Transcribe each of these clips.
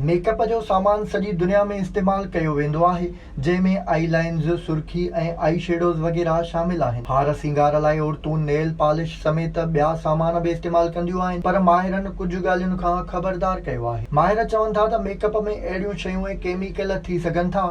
Make up جو سامان سڄي دنيا ۾ استعمال ڪيو ويندو آهي، جنهن ۾ آئي لائنز، سرخي ۽ آئي شيڊوز وغيره شامل آهن. هار سينگار لاء عورتون نيل پالش سميت ٻيا سامان به استعمال ڪنديون آهن، پر ماهرن ڪجهه ڳالهين کان خبردار ڪيو آهي. ماهر چون ٿا ته ميڪ اپ ۾ اهڙيون شيون ۽ ڪيميڪل ٿي سگهن ٿا،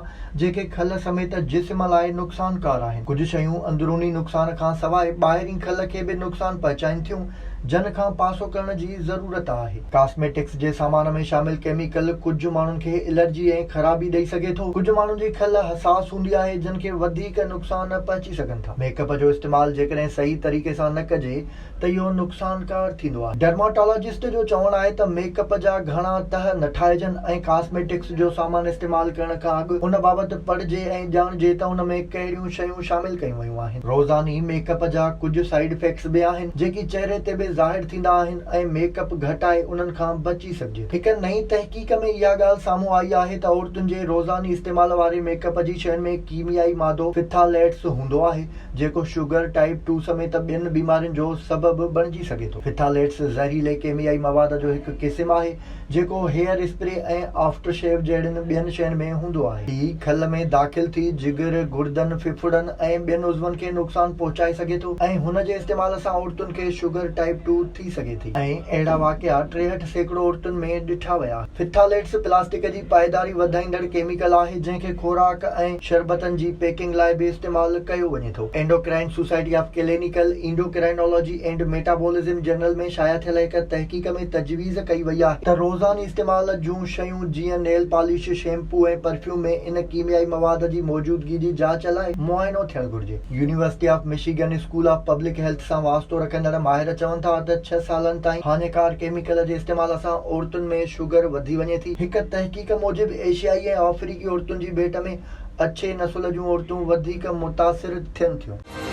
جيڪي کل سميت جسم لاء نقصانڪار آهن. ڪجهه شيون اندروني نقصان کان سواء ٻاهرين کل کي به نقصان پهچائين ٿيون، جن کان پاسو ڪرڻ جي ضرورت آهي. ڪاسميٽڪس جي سامان ۾ شامل ڪيميڪل ڪجهه ماڻهن کي الرجي ۽ خرابي ڏئي سگهي ٿو. ڪجهه ماڻهن جي کل حساس هوندي آهي، جن کي وڌيڪ نقصان پهچي سگهن ٿا. ميڪ اپ جو استعمال جيڪڏهن صحيح طريقي سان نه ڪجي ته اهو نقصانڪار ٿيندو آهي. ڊرماٽالاجسٽ جو چوڻ آهي ته ميڪ اپ جا گهڻا تهه نه ٺاهجن ۽ ڪاسميٽڪس جو سامان استعمال ڪرڻ کان اڳ ان بابت پڙهجي ۽ ڄاڻجي ته ان ۾ ڪهڙيون شيون شامل ڪيون ويون آهن. روزاني ميڪ اپ جا ڪجهه سائيڊ افيڪٽس به آهن جيڪي چهري تي به ظاهر ٿيندا آهن ۽ ميڪ اپ گهٽائي انهن کان بچي سگهجي ٿو. هڪ نئين تحقيق ۾ اها ڳالهه سامهون آئي آهي ته عورتن جي روزاني استعمال واري ميڪ اپ جي شين ۾ ڪيميائي مادو فٿاليٽس هوندو آهي جيڪو شگر ٽائيپ ٽو سميت ٻين بيمارين جو سبب بڻجي سگهي ٿو. فٿاليٽس زهريلي ڪيميائي مواد جو هڪ قسم آهي، جيڪو هيئر اسپري ۽ آفٽر شيو جهڙين ٻين شين ۾ هوندو آهي. هي کل ۾ داخل ٿي جگر، گڙدن، ڦڦڙن ۽ ٻين عضون کي نقصان پهچائي سگهي ٿو ۽ هن جي استعمال سان عورتن کي شگر ٽائيپ ٽو ٿي سگهي ٿي ۽ اهڙا واقعا 63% عورتن ۾ ڏٺا ويا آهن. فٿاليٽس پلاسٽڪ جي پائيداري وڌائيندڙ ڪيميڪل آهي، جنهن کي خوراڪ ۽ شربتن جي پيڪنگ لاء به استعمال ڪيو وڃي ٿو. Endocrine society of clinical endocrinology and metabolism journal ۾ شايع ٿيل هڪ تحقيق ۾ تجويز ڪئي وئي آهي ته روزاني استعمال جون شيون جيئن نيل پالش، شيمپو ۽ پرفيوم ۾ ان ڪيميائي مواد جي موجودگي جي جاچ لاء معائنو ٿيڻ گهرجي. University of Michigan school of public health سان واسطو رکندڙ ماهر چون ٿا ته ڇهه سالن تائين هاڃيڪار ڪيميڪل جي استعمال سان عورتن ۾ شگر وڌي وڃي ٿي. هڪ تحقيق موجب ايشيائي ۽ آفريقي عورتن جي ڀيٽ ۾ اڇي نسل جون عورتون وڌيڪ متاثر ٿين ٿيون.